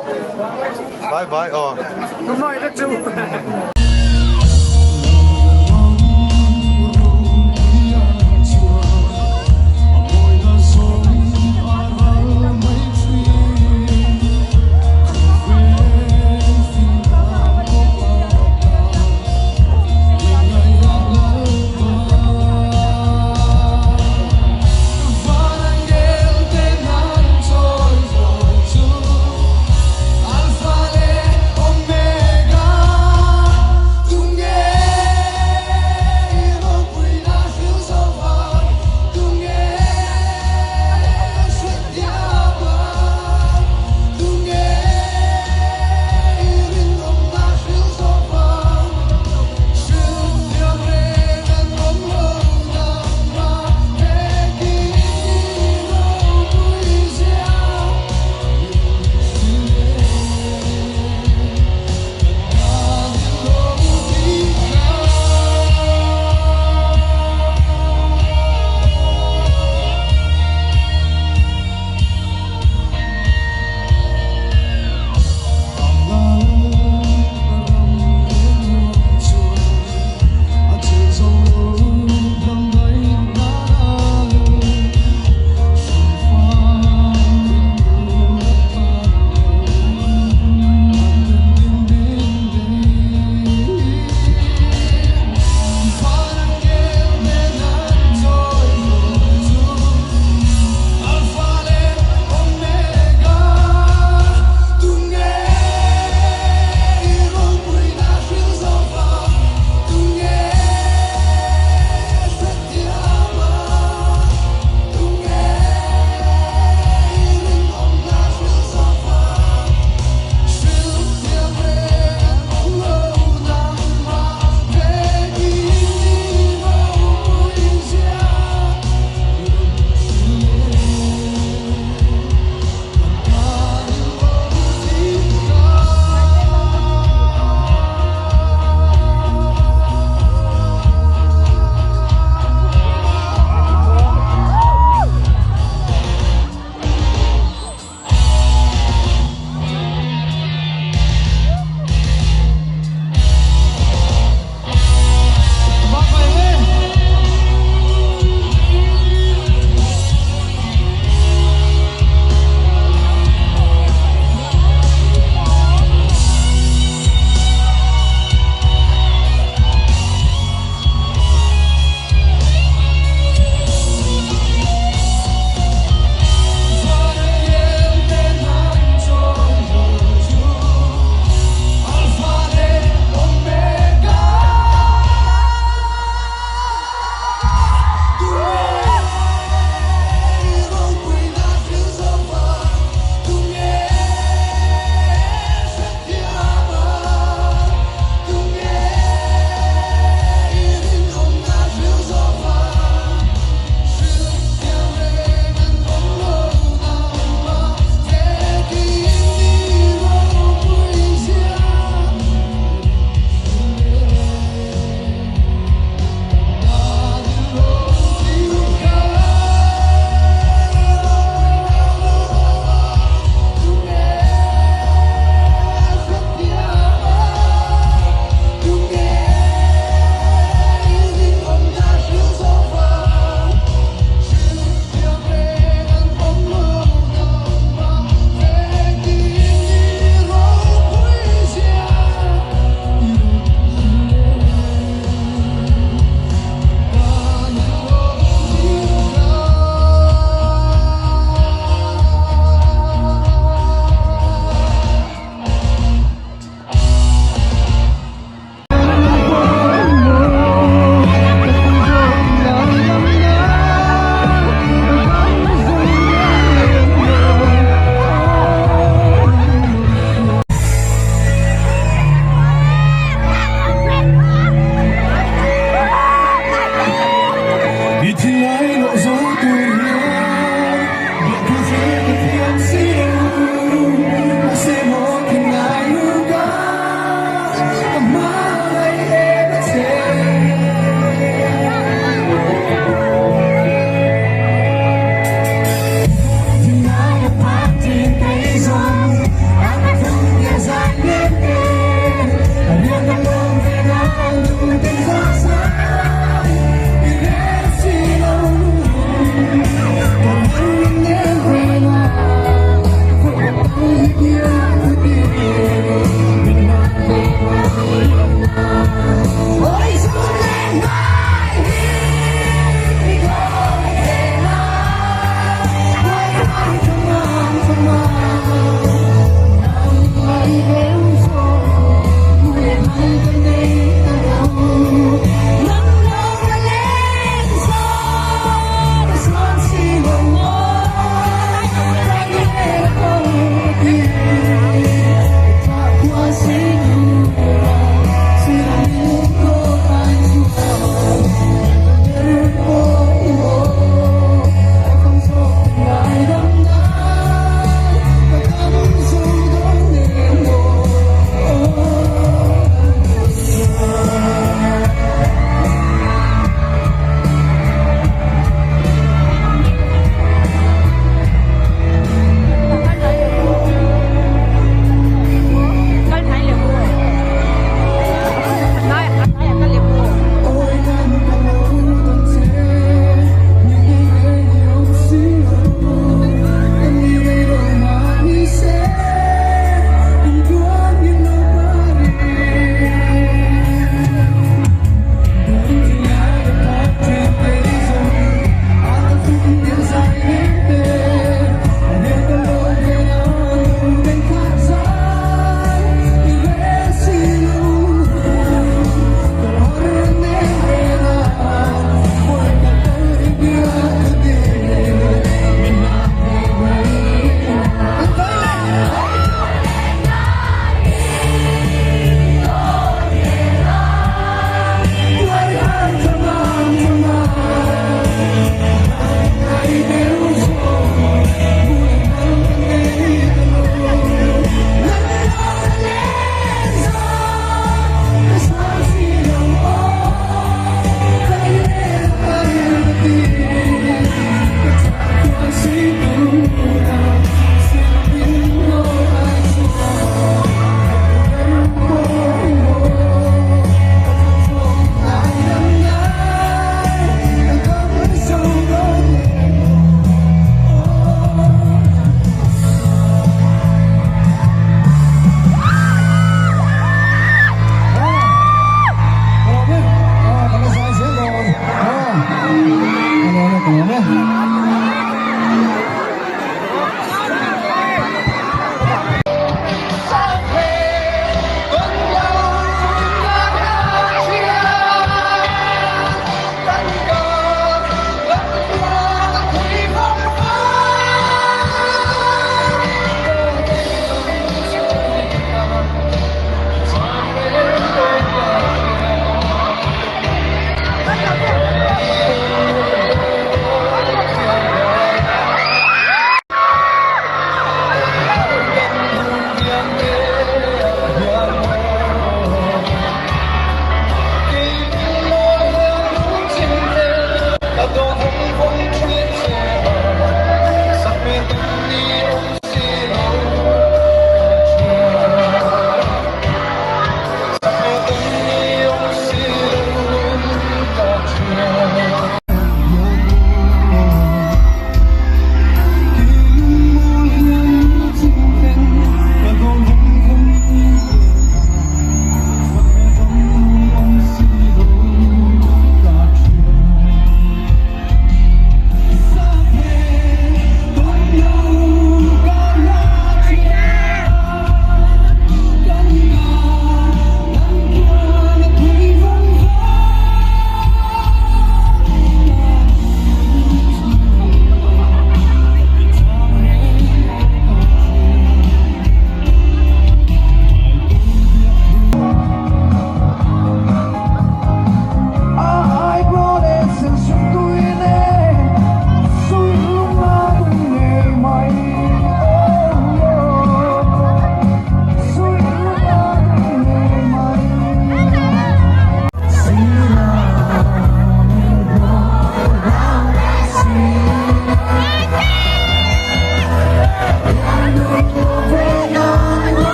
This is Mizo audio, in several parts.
Bye bye aw. Good night chu.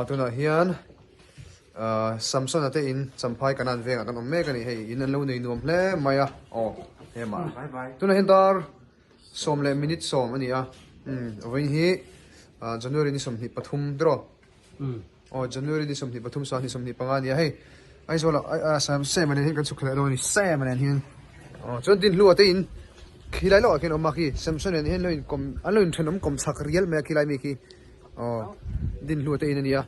Tunah hian Samsona te in Champhai Kanan vengah kan awm mek a ni. Hei in an lo nei nuam hle mai a. Aw hema. Tunah hian dar sawm leh minute sawm a ni a. Vawiin hi January ni 23 tiraw? Aw January ni 23 sang ni 25 a ni a. Hei Aizawl ah Sam a nen hian kan chhuk leh dawn a ni. Sam a nen hian. Aw chuan Dinhlua te in khilai lawkah khian a awm a khi Samson nen hian lo inkawm an lo inthenawm kawm chak rial mai a khilai mi khi. Aw Dinhlua te in a ni a.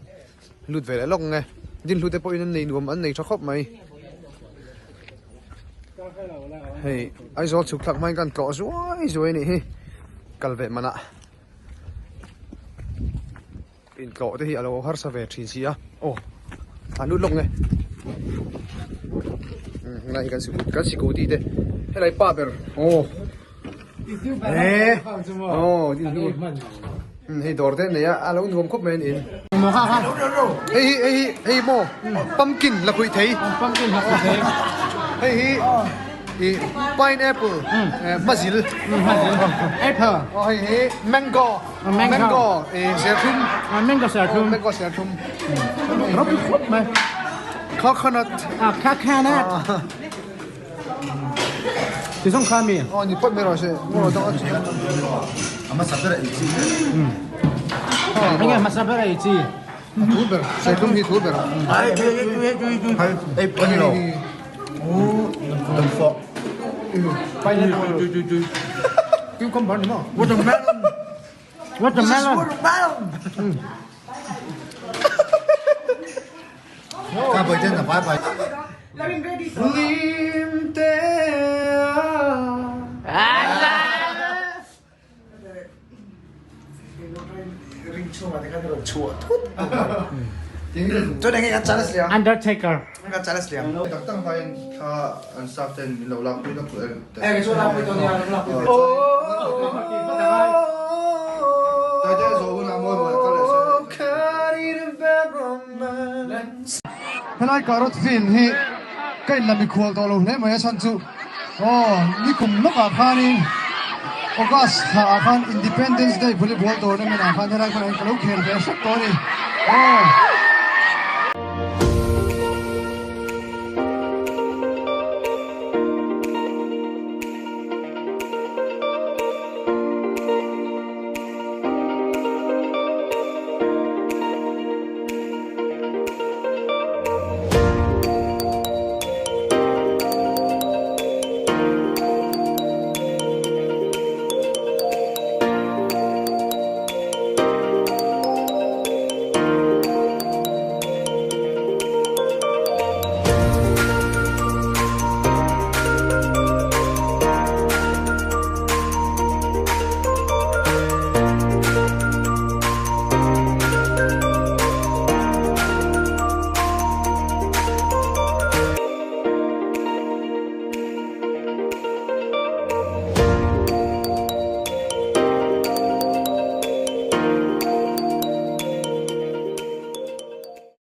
Lut ve leh lawk nge. Dinhlu te pawhin an nei nuam an nei tha khawp mai. Hei Aizawl chhuk thlak hmain kan tlawh zuai zuai a nih hi. Kal ve manah intlawh te hi a lo harsa ve thin si a. Aw an lut lawk nge. Helai hi kan sikut kan sikuti te helai pa ber aw e aw dinhlu. Hei dawr te nei a, a lo nuam khawp mai an in. Hei hi hei hi hei maw pumpkin la khuih thei. Pumpkin la khuih thei. Hei hi i pineapple hmazil. Hmazil. Apple. Aw hei hi mango. Mango i serthlum. Mango serthlum. Mango serthlum. Ropui khawp mai. Coconut. Ah coconut. Ti zawng kha mi? Aw ni phawt mai rawh se. Ngaw dang a chi. A hmasa ber a ei chi. Enge hmasa ber a ei chi? A thu ber, serthlum hi thu ber. Ai tui tui tui tui. Ei pawh ni lo. Dam fawk. Pineapple. Tui tui tui. Cucumber ni maw? Watermelon. Watermelon. Watermelon. Ka boi ten na bye bye. Lim te Undertaker. Tak tak hmain thla an staff ten min lo lak pui na pui. Helai carrot field hi ka inla mikhual tawh lo hle mai a chhan chu aw nikum lawkah khanin August thla ah khan Independence Day volleyball tournament ah khan helai hmunah hian ka lo khel ve hrep tawh a ni aw.